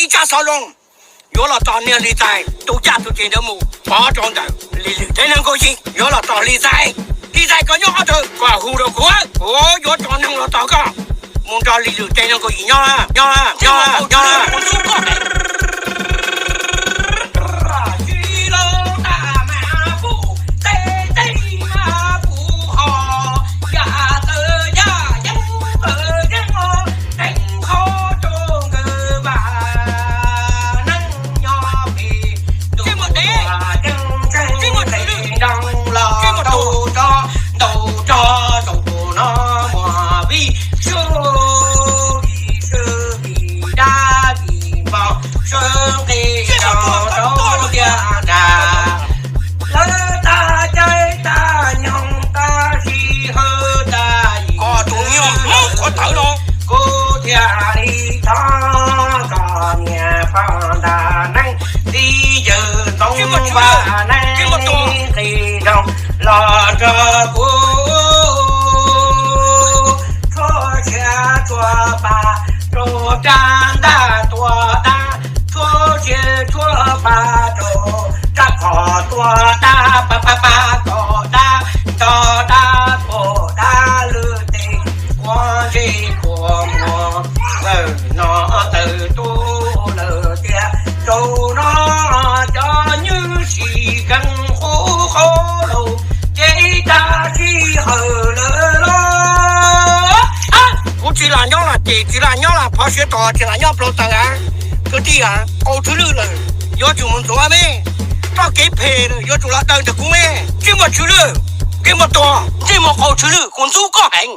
Tsab xov zoo, yuav los tos niag Lis Txais tus caj tus ces ntawd mus pov rau ntawm Lis Lwm teb neeg Nkauj Yig. Yuav los tos Lis Txais, Lis Txais koj nyob qhov twg koj hu rau kuv, kuv yuav tso neeg los tos koj mus nrog Lis Lwm teb neeg Nkauj Yig nyob, nyob, nyob, nyob. Ntau rog zaum no muaj vij sub vij sub vij dab vij npog sub nqi rau rau tiag nrag. Lawv tag caij tag nyoog tag sij hawm tag yim tus niag hmoob qhuav tawv no, kuv thiaj li thov koj niag pog ntaj neeb txiv yawg Ntxoov Vaj Neeb nqis nroos los nrog kuv tshuab tsiaj tshuab paj rau rab ntaj tua dab, tshuab tsiaj tshuab paj rau rab khov tua dab, paj paj paj tua dab, tua dab tua dab lwm tes, ua ntsej ua muag tawm no tawm tuaj lawm tiag. Zaum no cov nywj sim keeb qub qhov laus ces tag sij hawm lawm los. Kuv tsis lam nyob los ces tsis lam nyob los phov siav tos tsis lam nyob plaub taws a. Kwv tij a, qau tswv lwj lawm, yuav tsum mus ntxuav me. Txoj kev phem lawm yuav tsum los daws ntawm kuv me. Ntsej muag tswv lwj, ntsej muag tuag, ntsej muag qau tswv lwj, kuv ntxub koj heev.